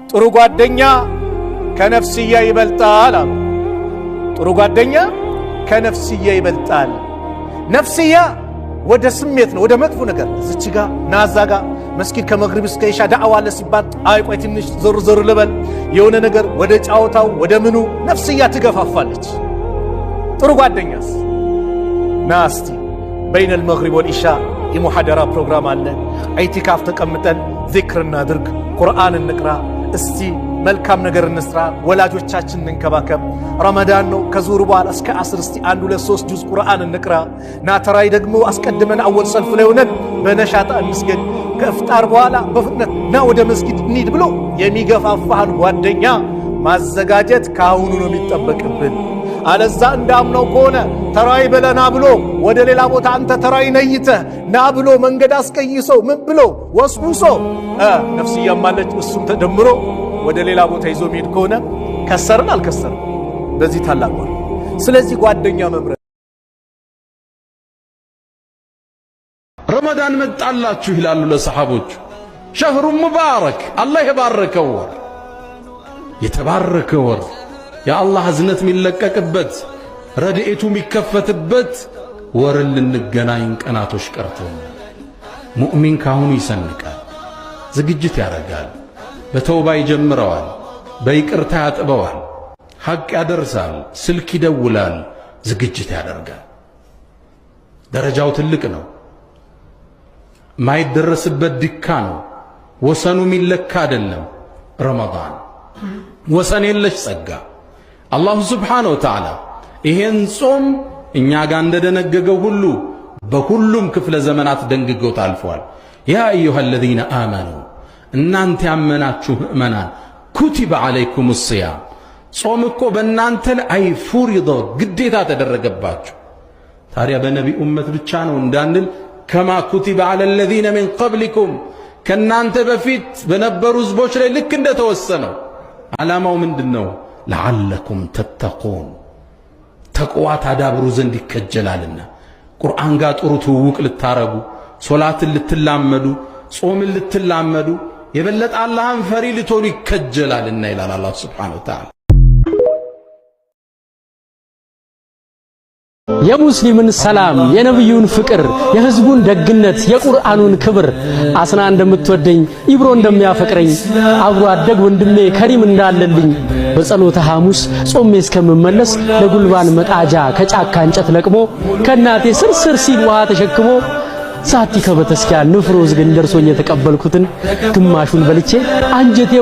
ጥሩ ጓደኛ ከነፍስያ ይበልጣል አሉ። ጥሩ ጓደኛ ከነፍስያ ይበልጣል። ነፍስያ ወደ ስሜት ነው፣ ወደ መጥፎ ነገር። እዚች ጋ ናዛ ጋ መስጊድ ከመግሪብ እስከ ኢሻ ዳዕዋ አለ ሲባል አይ ቆይ ትንሽ ዞር ዞር ልበል፣ የሆነ ነገር ወደ ጫወታው ወደ ምኑ ነፍስያ ትገፋፋለች። ጥሩ ጓደኛስ ና እስቲ بين المغرب والعشاء የሙሐደራ ፕሮግራም አለ። ኢዕቲካፍ ተቀምጠን ዚክር እናድርግ፣ ቁርአን እንቅራ፣ እስቲ መልካም ነገር እንስራ፣ ወላጆቻችን እንንከባከብ። ረመዳን ነው። ከዙሁር በኋላ እስከ 10 እስቲ አንድ ሁለት ሶስት ጁዝ ቁርአን እንቅራ። ና ተራዊህ ደግሞ አስቀድመን አወል ሰልፍ ላይ ሆነን በነሻጣ እንስገድ። ከእፍጣር በኋላ በፍጥነት ና ወደ መስጊድ እንሂድ ብሎ የሚገፋፋህን ጓደኛ ማዘጋጀት ከአሁኑ ነው የሚጠበቅብን። አለዛ እንዳምነው ከሆነ ተራዊህ በለና ብሎ ወደ ሌላ ቦታ አንተ ተራዊህ ነይተህ ና ብሎ መንገድ አስቀይሶ ምን ብሎ ወስውሶ ነፍስያም አለች፣ እሱም ተደምሮ ወደ ሌላ ቦታ ይዞ የሚሄድ ከሆነ ከሰርን አልከሰርን በዚህ ታላቅ ወር። ስለዚህ ጓደኛ መምረጥ። ረመዳን መጣላችሁ ይላሉ ለሰሓቦቹ። شهر مبارك፣ አላህ የባረከው ወር፣ የተባረከ ወር፣ የአላህ እዝነት የሚለቀቅበት፣ ረድኤቱ የሚከፈትበት ወርን ልንገናኝ ቀናቶች ቀርተው፣ ሙእሚን ካሁኑ ይሰንቃል፣ ዝግጅት ያደርጋል፣ በተውባ ይጀምረዋል፣ በይቅርታ ያጥበዋል፣ ሐቅ ያደርሳል፣ ስልክ ይደውላል፣ ዝግጅት ያደርጋል። ደረጃው ትልቅ ነው። ማይደረስበት ድካ ነው። ወሰኑ የሚለካ አይደለም። ረመዳን ወሰን የለሽ ጸጋ። አላሁ ስብሓነሁ ወተዓላ ይሄን ጾም እኛ ጋር እንደደነገገው ሁሉ በሁሉም ክፍለ ዘመናት ደንግገው ታልፈዋል። ያ አዩሃ አለዚነ አመኑ፣ እናንተ ያመናችሁ ምእመናን፣ ኩቲበ ዓለይኩም ስያም፣ ጾም እኮ በእናንተ ላይ አይ ፉሪደ ግዴታ ተደረገባችሁ። ታዲያ በነቢ ኡመት ብቻ ነው እንዳንል ከማ ኩቲበ ዐለ አለዚነ ሚን ቀብሊኩም፣ ከእናንተ በፊት በነበሩ ህዝቦች ላይ ልክ እንደተወሰነው። ዓላማው ምንድን ነው? ለዓለኩም ተተቁን፣ ተቅዋ ታዳብሩ ዘንድ ይከጀላልና ቁርአን ጋር ጥሩ ትውውቅ ልታረጉ፣ ሶላትን ልትላመዱ፣ ጾምን ልትላመዱ፣ የበለጠ አላህን ፈሪ ልትሆኑ ይከጀላልና ይላል አላህ ስብሓነሁ ወተዓላ። የሙስሊምን ሰላም፣ የነብዩን ፍቅር፣ የህዝቡን ደግነት፣ የቁርአኑን ክብር፣ አስና እንደምትወደኝ፣ ኢብሮ እንደሚያፈቅረኝ፣ አብሮ አደግ ወንድሜ ከሪም እንዳለልኝ፣ በጸሎተ ሐሙስ ጾሜ እስከምመለስ ለጉልባን መጣጃ ከጫካ እንጨት ለቅሞ፣ ከእናቴ ስር ስር ሲል ውሃ ተሸክሞ፣ ሳቲ ከበተስኪያ ንፍሮ ዝግን ደርሶኝ የተቀበልኩትን ግማሹን በልቼ አንጀቴ።